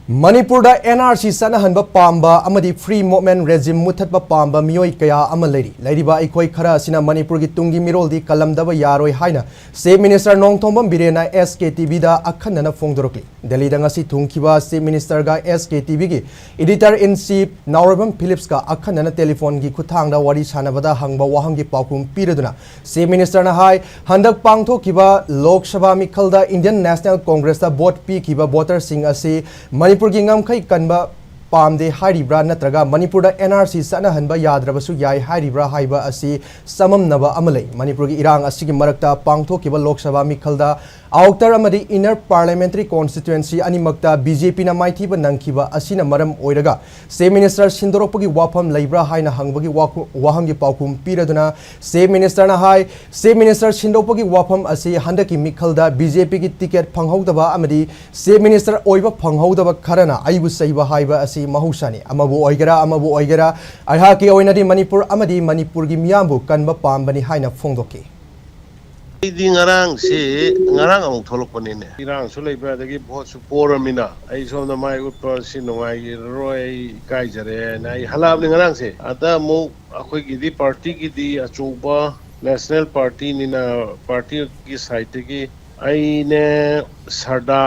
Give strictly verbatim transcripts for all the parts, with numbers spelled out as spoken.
ꯃꯅꯤꯄꯨꯔꯗ and R ꯁꯤ ꯆꯠꯅꯍꯟꯕ ꯄꯥꯝꯕ ꯑꯃꯗꯤ free movement regime ꯃꯨꯠꯊꯠꯄ ꯄꯥꯝꯕ ꯃꯤꯑꯣꯏ ꯀꯌꯥ ꯑꯃ ꯂꯩꯔꯤ꯫ ꯂꯩꯔꯤꯕ ꯑꯩꯈꯣꯏ ꯈꯔ ꯑꯁꯤꯅ ꯃꯅꯤꯄꯨꯔꯒꯤ ꯇꯨꯡꯒꯤ ꯃꯤꯔꯣꯜꯗꯤ ꯀꯜꯂꯝꯗꯕ ꯌꯥꯔꯣꯏ ꯍꯥꯏꯅ Chief Minister Nongthombam ꯕꯤꯔꯦꯟꯅ S K T Vꯗ ꯑꯈꯟꯅꯅ ꯐꯣꯡꯗꯣꯔꯛꯂꯤ꯫ ꯗꯦꯜꯂꯤꯗ ꯉꯁꯤ ꯊꯨꯡꯈꯤꯕ Chief Ministerꯒ S K T Vꯒꯤ Editor in Chief ꯅꯥꯎꯔꯣꯏꯕꯝ ꯐꯤꯂꯤꯞꯁꯀ ꯑꯈꯟꯅꯅ ꯇꯦꯂꯤꯐꯣꯟꯒꯤ ꯈꯨꯠꯊꯥꯡꯗ ꯋꯥꯔꯤ ꯁꯥꯟꯅꯕꯗ ꯍꯪꯕ ꯋꯥꯍꯪꯒꯤ ꯄꯥꯎꯈꯨꯝ ꯄꯤꯔꯗꯨꯅ Chief Ministerꯅ ꯍꯥꯏ, ꯍꯟꯗꯛ ꯄꯥꯡꯊꯣꯛꯈꯤꯕ Lok Sabha ꯃꯤꯈꯜꯗ Indian National Congressꯇ vote ꯄꯤꯈꯤꯕ voterꯁꯤꯡ ꯑꯁꯤ ꯃꯅꯤꯄꯨꯔꯒꯤ ꯉꯝꯈꯩ ꯀꯟꯕ ꯄꯥꯝꯗꯦ ꯍꯥꯏꯔꯤꯕ꯭ꯔꯥ, ꯅꯠꯇ꯭ꯔꯒ ꯃꯅꯤꯄꯨꯔꯗ N R C ꯆꯠꯅꯍꯟꯕ ꯌꯥꯗ꯭ꯔꯕꯁꯨ ꯌꯥꯏ ꯍꯥꯏꯔꯤꯕ꯭ꯔꯥ ꯍꯥꯏꯕ ꯑꯁꯤ ꯆꯃꯝꯅꯕ ꯑꯃ ꯂꯩ꯫ ꯃꯅꯤꯄꯨꯔꯒꯤ ꯏꯔꯥꯡ ꯑꯁꯤꯒꯤ ꯃꯔꯛꯇ ꯄꯥꯡꯊꯣꯛꯈꯤꯕ ꯂꯣꯛ ꯁꯚꯥ ꯃꯤꯈꯜꯗ Outer ꯑꯃꯗꯤ Inner Parliamentary Constituency ꯑꯅꯤꯃꯛꯇ B J Pꯅ ꯃꯥꯏꯊꯤꯕ ꯅꯪꯈꯤꯕ ꯑꯁꯤꯅ ꯃꯔꯝ ꯑꯣꯏꯔꯒ Chief Minister ꯁꯤꯟꯗꯣꯔꯛꯄꯒꯤ ꯋꯥꯐꯝ ꯂꯩꯕ꯭ꯔꯥ ꯍꯥꯏꯅ ꯍꯪꯕꯒꯤ ꯋꯥꯈꯨ-, ꯋꯥꯍꯪꯒꯤ ꯄꯥꯎꯈꯨꯝ ꯄꯤꯔꯗꯨꯅ Chief Ministerꯅ ꯍꯥꯏ, Chief Minister ꯁꯤꯟꯗꯣꯛꯄꯒꯤ ꯋꯥꯐꯝ ꯑꯁꯤ ꯍꯟꯗꯛꯀꯤ ꯃꯤꯈꯜꯗ B J Pꯒꯤ ticket ꯐꯪꯍꯧꯗꯕ ꯑꯃꯗꯤ Chief Minister ꯑꯣꯏꯕ ꯐꯪꯍꯧꯗꯕ ꯈꯔꯅ ꯑꯩꯕꯨ ꯆꯩꯕ ꯍꯥꯏꯕ ꯑꯁꯤ ꯃꯍꯧꯁꯥꯅꯤ꯫ ꯑꯃꯕꯨ ꯑꯣꯏꯒꯦꯔꯥ, ꯑꯃꯕꯨ ꯑꯣꯏꯒꯦꯔꯥ, ꯑꯩꯍꯥꯛꯀꯤ ꯑꯣꯏꯅꯗꯤ ꯃꯅꯤꯄꯨꯔ ꯑꯃꯗꯤ ꯃꯅꯤꯄꯨꯔꯒꯤ ꯃꯤꯌꯥꯝꯕꯨ ꯀꯟꯕ ꯄꯥꯝꯕꯅꯤ ꯍꯥꯏꯅ ꯐꯣꯡꯗꯣꯛꯈꯤ꯫ ꯑꯩꯗꯤ ꯉꯔꯥꯡꯁꯤ, ꯉꯔꯥꯡ ꯑꯃꯨꯛ ꯊꯣꯛꯂꯛꯄꯅꯤꯅꯦ꯫ ꯏꯔꯥꯡꯁꯨ ꯂꯩꯕ, ꯑꯗꯒꯤ ꯚꯣꯠꯁꯨ ꯄꯣꯔꯃꯤꯅ ꯑꯩ ꯁꯣꯝꯗ ꯃꯥꯏ ꯎꯠꯄ ꯁꯤ ꯅꯨꯡꯉꯥꯏꯔꯔꯣꯏ, ꯑꯩ ꯏꯀꯥꯏꯖꯔꯦꯅ ꯑꯩ ꯍꯜꯂꯛꯑꯕꯅꯤ ꯉꯔꯥꯡꯁꯦ꯫ ꯑꯗ ꯑꯃꯨꯛ ꯑꯩꯈꯣꯏꯒꯤꯗꯤ partyꯒꯤꯗꯤ ꯑꯆꯧꯕ national partyꯅꯤꯅ partyꯒꯤ sideꯇꯒꯤ ꯑꯩꯅꯦ, ꯁꯔꯗꯥ,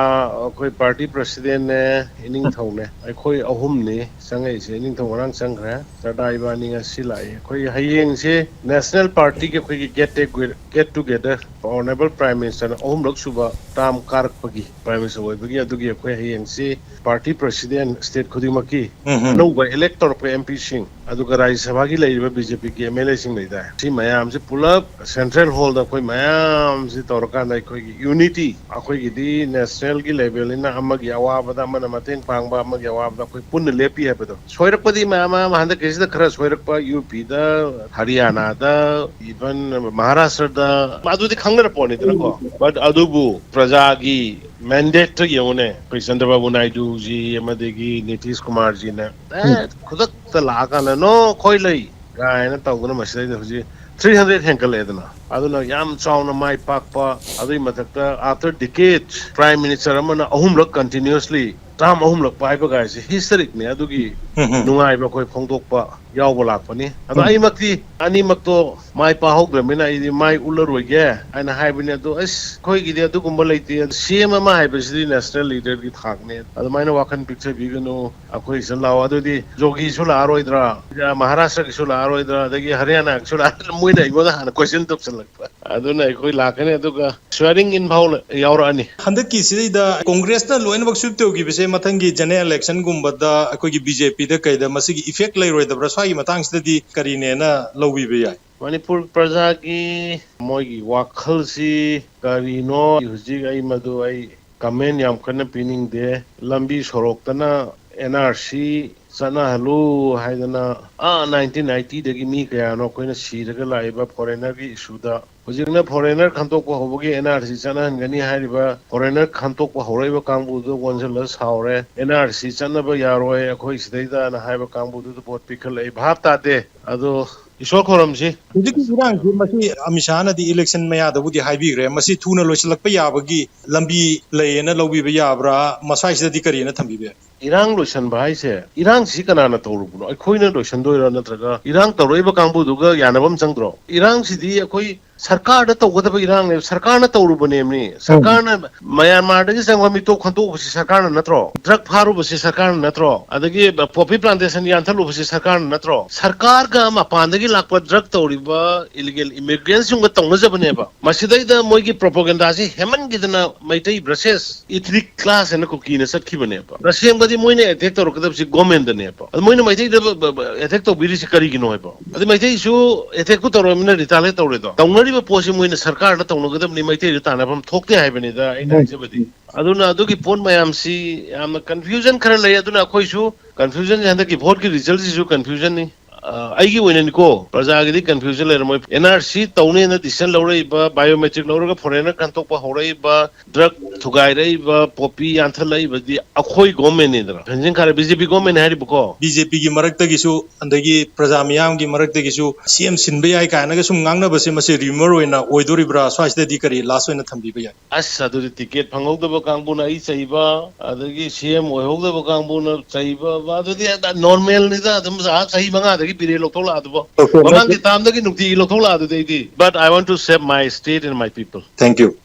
ꯑꯩꯈꯣꯏ party presidentꯅꯦ, ꯏꯅꯤꯡꯊꯧꯅꯦ, ꯑꯩꯈꯣꯏ ꯑꯍꯨꯝꯅꯤ ꯆꯪꯉꯛꯏꯁꯦ꯫ ꯏꯅꯤꯡꯊꯧ ꯉꯔꯥꯡ ꯆꯪꯈ꯭ꯔꯦ, ꯁꯔꯗꯥ ꯏꯕꯥꯅꯤ ꯉꯁꯤ ꯂꯥꯛꯏ꯫ ꯑꯩꯈꯣꯏ ꯍꯌꯦꯡꯁꯦ national partyꯒꯤ ꯑꯩꯈꯣꯏꯒꯤ get together, get together, Honourable Prime Ministerꯅ ꯑꯍꯨꯝꯂꯛ ꯁꯨꯕ term ꯀꯥꯔꯛꯄꯒꯤ Prime Minister ꯑꯣꯏꯕꯒꯤ, ꯑꯗꯨꯒꯤ ꯑꯩꯈꯣꯏ ꯍꯌꯦꯡꯁꯤ party president state ꯈꯨꯗꯤꯡꯃꯛꯀꯤ ꯎꯝ, ꯎꯝ꯫ ꯑꯅꯧꯕ elect ꯇꯧꯔꯛꯄ MPꯁꯤꯡ, ꯑꯗꯨꯒ ꯔꯥꯖ꯭ꯌ ꯁꯚꯥꯒꯤ ꯂꯩꯔꯤꯕ BJPꯒꯤ MLAꯁꯤꯡ ꯂꯩꯗꯥꯏ, ꯁꯤ ꯃꯌꯥꯝꯁꯤ ꯄꯨꯂꯞ central hallꯗ ꯑꯩꯈꯣꯏ ꯃꯌꯥꯝꯁꯤ ꯇꯧꯔꯀꯥꯟꯗ ꯑꯩꯈꯣꯏꯒꯤ unity, ꯑꯩꯈꯣꯏꯒꯤꯗꯤ nationalꯒꯤ levelꯅꯤꯅ ꯑꯃꯒꯤ ꯑꯋꯥꯕꯗ ꯑꯃꯅ ꯃꯇꯦꯡ ꯄꯥꯡꯕ, ꯑꯃꯒꯤ ꯑꯋꯥꯕꯗ ꯑꯩꯈꯣꯏ ꯄꯨꯟꯅ ꯂꯦꯞꯄꯤ ꯍꯥꯏꯕꯗꯣ꯫ ꯁꯣꯏꯔꯛꯄꯗꯤ ꯃꯌꯥꯝ ꯑꯃ ꯍꯟꯗꯛꯀꯤꯁꯤꯗ ꯈꯔ ꯁꯣꯏꯔꯛꯄ, UPꯗ, ꯍꯔꯤꯌꯥꯅꯥꯗ, even ꯃꯍꯥꯔꯥꯁꯇ꯭ꯔꯗ, ꯑꯗꯨꯗꯤ ꯈꯪꯅꯔ ꯄꯣꯠꯅꯤꯗꯅꯀꯣ꯫ But ꯑꯗꯨꯕꯨ ꯄ꯭ꯔꯖꯥꯒꯤ mandateꯇ ꯌꯦꯡꯉꯨꯅꯦ, ꯑꯩꯈꯣꯏ ꯆꯟꯗ꯭ꯔꯕꯥꯕꯨ ꯅꯥꯏꯗꯨꯖꯤ ꯑꯃꯗꯒꯤ ꯅꯤꯇꯤꯁ ꯀꯨꯃꯥꯔꯖꯤꯅ, "ꯑꯦ, ꯎꯝ꯫ ꯈꯨꯗꯛꯇ ꯂꯥꯛꯑꯀꯥꯟꯗ, 'No, ꯑꯩꯈꯣꯏ ꯂꯩ,' ꯀꯥꯏꯅ ꯇꯧꯗꯅ ꯃꯁꯤꯗꯩꯗ ꯍꯧꯖꯤꯛ three hundred ꯍꯦꯟꯀꯠꯂꯛꯑꯦꯗꯅ꯫ ꯑꯗꯨꯅ ꯌꯥꯝ ꯆꯥꯎꯅ ꯃꯥꯏ ꯄꯥꯛꯄ, ꯑꯗꯨꯒꯤ ꯃꯊꯛꯇ after decades Prime Minister ꯑꯃꯅ ꯑꯍꯨꯝꯂꯛ continuously term ꯑꯍꯨꯝꯂꯛ ꯄꯥꯏꯕ ꯀꯥꯏꯁꯦ historicꯅꯦ꯫ ꯑꯗꯨꯒꯤ ꯅꯨꯡꯉꯥꯏꯕ ꯑꯩꯈꯣꯏ ꯐꯣꯡꯗꯣꯛꯄ ꯌꯥꯎꯕ ꯂꯥꯛꯄꯅꯤ꯫ ꯑꯗꯣ ꯑꯩꯃꯛꯇꯤ ꯑꯅꯤꯃꯛꯇꯣ ꯃꯥꯏ ꯄꯥꯛꯍꯧꯗ꯭ꯔꯕꯅꯤꯅ ꯑꯩꯗꯤ ꯃꯥꯏ ꯎꯠꯂꯔꯣꯏꯒꯦ ꯍꯥꯏꯅ ꯍꯥꯏꯕꯅꯤ꯫ ꯑꯗꯣ ꯑꯁ, ꯑꯩꯈꯣꯏꯒꯤꯗꯤ ꯑꯗꯨꯒꯨꯝꯕ ꯂꯩꯇꯦ꯫ CM ꯑꯃ ꯍꯥꯏꯕꯁꯤꯗꯤ national leaderꯒꯤ ꯊꯥꯛꯅꯦ꯫ ꯑꯗꯨꯃꯥꯏꯅ ꯋꯥꯈꯜ ꯄꯤꯛꯆꯕꯤꯒꯅꯨ꯫ ꯑꯩꯈꯣꯏ ꯁꯤꯗ ꯂꯥꯛꯑꯣ꯫ ꯑꯗꯨꯗꯤ ꯌꯣꯒꯤꯁꯨ ꯂꯥꯛꯑꯔꯣꯏꯗ꯭ꯔꯥ, ꯃꯍꯥꯔꯥꯁꯇ꯭ꯔꯒꯤꯁꯨ ꯂꯥꯛꯑꯔꯣꯏꯗ꯭ꯔꯥ, ꯑꯗꯒꯤ ꯍꯔꯤꯌꯥꯅꯥꯒꯤꯁꯨ ꯂꯥꯛꯑꯔꯣꯏꯗ꯭ꯔꯥ? ꯃꯣꯏꯅ ꯑꯩꯉꯣꯟꯗ ꯍꯥꯟꯅ question ꯇꯧꯁꯜꯂꯛꯄ꯫ ꯑꯗꯨꯅ ꯑꯩꯈꯣꯏ ꯂꯥꯛꯀꯅꯤ, ꯑꯗꯨꯒ swearing in ꯐꯥꯎ ꯌꯥꯎꯔꯛꯑꯅꯤ꯫ ꯍꯟꯗꯛꯀꯤꯁꯤꯗꯩꯗ Congressꯅ ꯂꯣꯏꯅꯃꯛ sweep ꯇꯧꯈꯤꯕꯁꯦ ꯃꯊꯪꯒꯤ general electionꯒꯨꯝꯕꯗ ꯑꯩꯈꯣꯏꯒꯤ BJPꯗ ꯀꯩꯗ ꯃꯁꯤꯒꯤ effect ꯂꯩꯔꯣꯏꯗꯕ꯭ꯔꯥ? ꯁ꯭ꯋꯥꯏꯒꯤ ꯃꯇꯥꯡꯁꯤꯗꯗꯤ ꯀꯔꯤꯅꯦꯅ ꯂꯧꯕꯤꯕ ꯌꯥꯏ? ꯃꯅꯤꯄꯨꯔ ꯄ꯭ꯔꯖꯥꯒꯤ ꯃꯣꯏꯒꯤ ꯋꯥꯈꯜꯁꯤ ꯀꯔꯤꯅꯣ, ꯍꯧꯖꯤꯛ ꯑꯩ ꯃꯗꯨ ꯑꯩ comment ꯌꯥꯝ ꯀꯟꯅ ꯄꯤꯅꯤꯡꯗꯦ꯫ ꯂꯝꯕꯤ ꯁꯣꯔꯣꯛꯇꯅ NRC ꯆꯠꯅꯍꯜꯂꯨ ꯍꯥꯏꯗꯅ, ꯑꯥ, nineteen ninety ꯗꯒꯤ ꯃꯤ ꯀꯌꯥꯅꯣ ꯑꯩꯈꯣꯏꯅ ꯁꯤꯔꯒ ꯂꯥꯛꯏꯕ foreignerꯒꯤ issueꯗ꯫ ꯍꯧꯖꯤꯛꯅ foreigner ꯈꯟꯇꯣꯛꯄ ꯍꯧꯕꯒꯤ NRC ꯆꯠꯅꯍꯟꯒꯅꯤ ꯍꯥꯏꯔꯤꯕ, foreigner ꯈꯟꯇꯣꯛꯄ ꯍꯧꯔꯛꯏꯕ ꯀꯥꯡꯕꯨꯗꯨ ꯑꯣꯟꯁꯤꯜꯂꯒ ꯁꯥꯎꯔꯦ, "NRC ꯆꯠꯅꯕ ꯌꯥꯔꯣꯏ ꯑꯩꯈꯣꯏ ꯁꯤꯗꯩꯗꯅ" ꯍꯥꯏꯕ ꯀꯥꯡꯕꯨꯗꯨꯗ ꯚꯣꯠ ꯄꯤꯈꯠꯂꯛꯏ꯫ ꯚꯥꯞ ꯇꯥꯗꯦ꯫ ꯑꯗꯣ ꯏꯁꯣꯔ ꯈꯣꯏꯔꯝꯁꯤ꯫ ꯍꯧꯖꯤꯛꯀꯤ ꯏꯔꯥꯡꯁꯤ, ꯃꯁꯤ ꯑꯃꯤꯠ ꯁꯥꯍꯅꯗꯤ election ꯃꯌꯥꯗꯕꯨꯗꯤ ꯍꯥꯏꯕꯤꯈ꯭ꯔꯦ, ꯃꯁꯤ ꯊꯨꯅ ꯂꯣꯏꯁꯤꯜꯂꯛꯄ ꯌꯥꯕꯒꯤ ꯂꯝꯕꯤ ꯂꯩꯌꯦꯅ ꯂꯧꯕꯤꯕ ꯌꯥꯕ꯭ꯔꯥ? ꯃꯁꯥꯏꯁꯤꯗꯗꯤ ꯀꯔꯤꯅ ꯊꯝꯕꯤꯕ ꯌꯥꯏ? ꯏꯔꯥꯡ ꯂꯣꯏꯁꯟꯕ ꯍꯥꯏꯁꯦ, ꯏꯔꯥꯡꯁꯤ ꯀꯅꯥꯅ ꯇꯧꯔꯨꯕꯅꯣ? ꯑꯩꯈꯣꯏꯅ ꯂꯣꯏꯁꯟꯗꯣꯏꯔꯥ, ꯅꯠꯇ꯭ꯔꯒ ꯏꯔꯥꯡ ꯇꯧꯔꯛꯏꯕ ꯀꯥꯡꯕꯨꯗꯨꯒ ꯌꯥꯅꯕ ꯑꯃ ꯆꯪꯗ꯭ꯔꯣ? ꯏꯔꯥꯡꯁꯤꯗꯤ ꯑꯩꯈꯣꯏ ꯁꯔꯀꯥꯔꯗ ꯇꯧꯒꯗꯕ ꯏꯔꯥꯡꯅꯦꯕ, ꯁꯔꯀꯥꯔꯅ ꯇꯧꯔꯨꯕꯅꯦꯕꯅꯤ꯫ ꯁꯔꯀꯥꯔꯅ ꯃ꯭ꯌꯥꯟꯃꯥꯔꯗꯒꯤ ꯆꯪꯕ ꯃꯤꯇꯣꯞ ꯈꯟꯇꯣꯛꯎꯕꯁꯤ ꯁꯔꯀꯥꯔꯅ ꯅꯠꯇ꯭ꯔꯣ? Drug ꯐꯥꯔꯨꯕꯁꯤ ꯁꯔꯀꯥꯔꯅ ꯅꯠꯇ꯭ꯔꯣ? ꯑꯗꯒꯤ poppy plantation ꯌꯥꯟꯊꯠꯂꯨꯕꯁꯤ ꯁꯔꯀꯥꯔꯅ ꯅꯠꯇ꯭ꯔꯣ? ꯁꯔꯀꯥꯔꯒ ꯃꯄꯥꯟꯗꯒꯤ ꯂꯥꯛꯄ drug ꯇꯧꯔꯤꯕ illegal immigrantꯁꯤꯡꯒ ꯇꯧꯅꯖꯕꯅꯦꯕ꯫ ꯃꯁꯤꯗꯩꯗ ꯃꯣꯏꯒꯤ propagandaꯁꯤ ꯍꯦꯟꯃꯟꯈꯤꯗꯅ ꯃꯩꯇꯩ versus ethnic clash ꯍꯥꯏꯅ ꯀꯨꯀꯤꯅ ꯆꯠꯈꯤꯕꯅꯦꯕ꯫ ꯇꯁꯦꯡꯕꯗꯤ ꯃꯣꯏꯅ attack ꯇꯧꯔꯛꯀꯗꯕꯁꯤ governmentꯅꯦꯕ꯫ ꯑꯗꯨ ꯃꯣꯏꯅ ꯃꯩꯇꯩꯗ ꯕ-, ꯕ-, attack ꯇꯧꯕꯤꯔꯤꯁꯤ ꯀꯔꯤꯒꯤꯅꯣ ꯍꯥꯏꯕ? ꯑꯗꯨ ꯃꯩꯇꯩꯁꯨ attackꯄꯨ ꯇꯧꯔꯕꯅꯤꯅ retaliate ꯇꯧꯔꯦꯗꯣ꯫ ꯇꯧꯅꯔꯤꯕ ꯄꯣꯠꯁꯤ ꯃꯣꯏꯅ ꯁꯔꯀꯥꯔꯗ ꯇꯧꯅꯒꯗꯕꯅꯤ, ꯃꯩꯇꯩꯗ ꯇꯥꯟꯅꯐꯝ ꯊꯣꯛꯇꯦ ꯍꯥꯏꯕꯅꯤꯗ ꯑꯩꯅ ꯍꯥꯏꯖꯕꯗꯤ꯫ ꯑꯗꯨꯅ ꯑꯗꯨꯒꯤ ꯄꯣꯠ ꯃꯌꯥꯝꯁꯤ ꯌꯥꯝꯅ confusion ꯈꯔ ꯂꯩ꯫ ꯑꯗꯨꯅ ꯑꯩꯈꯣꯏꯁꯨ confusionꯁꯦ, ꯍꯟꯗꯛꯀꯤ voteꯀꯤ resultꯁꯤꯁꯨ confusionꯅꯤ꯫ ꯑ, ꯑꯩꯒꯤ ꯑꯣꯏꯅꯅꯤꯀꯣ, ꯄ꯭ꯔꯖꯥꯒꯤꯗꯤ ꯀꯟꯐ꯭ꯌꯨꯖꯟ ꯂꯩꯔꯝꯃꯣꯏ꯫ ꯑꯦꯟ ꯑꯥꯔ ꯁꯤ ꯇꯧꯅꯦꯅ ꯗꯤꯁꯤꯖꯟ ꯂꯧꯔꯛꯏꯕ, ꯕꯥꯏꯑꯣꯃꯦꯇ꯭ꯔꯤꯛ ꯂꯧꯔꯒ ꯐꯣꯔꯦꯟꯅꯔ ꯈꯟꯇꯣꯛꯄ ꯍꯧꯔꯛꯏꯕ, ꯗ꯭ꯔꯒ ꯊꯨꯒꯥꯏꯔꯛꯏꯕ, ꯄꯣꯄꯤ ꯌꯥꯟꯊꯠꯂꯛꯏꯕꯗꯤ ꯑꯩꯈꯣꯏ ꯒꯣꯔꯃꯦꯟꯅꯤꯗꯅ꯫ ꯐꯦꯟꯖꯤꯟ ꯈꯥꯔꯦ, ꯕꯤ ꯖꯦ ꯄꯤ ꯒꯣꯔꯃꯦꯟꯅꯤ ꯍꯥꯏꯔꯤꯕꯀꯣ꯫ ꯕꯤ ꯖꯦ ꯄꯤꯒꯤ ꯃꯔꯛꯇꯒꯤꯁꯨ, ꯑꯗꯒꯤ ꯄ꯭ꯔꯖꯥ ꯃꯤꯌꯥꯝꯒꯤ ꯃꯔꯛꯇꯒꯤꯁꯨ ꯁꯤ ꯑꯦꯝ ꯁꯤꯟꯕ ꯌꯥꯏ ꯀꯥꯏꯅꯒ ꯁꯨꯝ ꯉꯥꯡꯅꯕꯁꯦ, ꯃꯁꯤ ꯔꯤꯌꯨꯃꯔ ꯑꯣꯏꯅ ꯑꯣꯏꯗꯣꯔꯤꯕ꯭ꯔꯥ? ꯁ꯭ꯋꯥꯏꯁꯤꯗꯗꯤ ꯀꯔꯤ ꯂꯥꯁ ꯑꯣꯏꯅ ꯊꯝꯕꯤꯕ ꯌꯥꯏ? ꯑꯁ, ꯑꯗꯨꯗꯤ ꯇꯤꯀꯦꯠ ꯐꯪꯍꯧꯗꯕ ꯀꯥꯡꯕꯨꯅ ꯑꯩ ꯆꯩꯕ, ꯑꯗꯒꯤ ꯁꯤ ꯑꯦꯝ ꯑꯣꯏꯍꯧꯗꯕ ꯀꯥꯡꯕꯨꯅ ꯆꯩꯕ, ꯑꯗꯨꯗꯤ ꯅꯣꯔꯃꯦꯜꯅꯤꯗ꯫ ꯑꯗꯨꯝ ꯑꯥ ꯆꯍꯤ ꯃꯉꯥꯗꯒꯤ ꯄꯤꯔꯦ ꯂꯧꯊꯣꯛꯂꯛꯑꯗꯨꯕꯣ꯫ Okay, ꯃꯃꯥꯡꯒꯤ ꯇꯥꯝꯗꯒꯤ ꯅꯨꯡꯇꯤꯒꯤ ꯂꯧꯊꯣꯛꯂꯛꯑꯗꯨꯗꯤ ꯑꯩꯗꯤ꯫ But I want to save my state and my people. Thank you.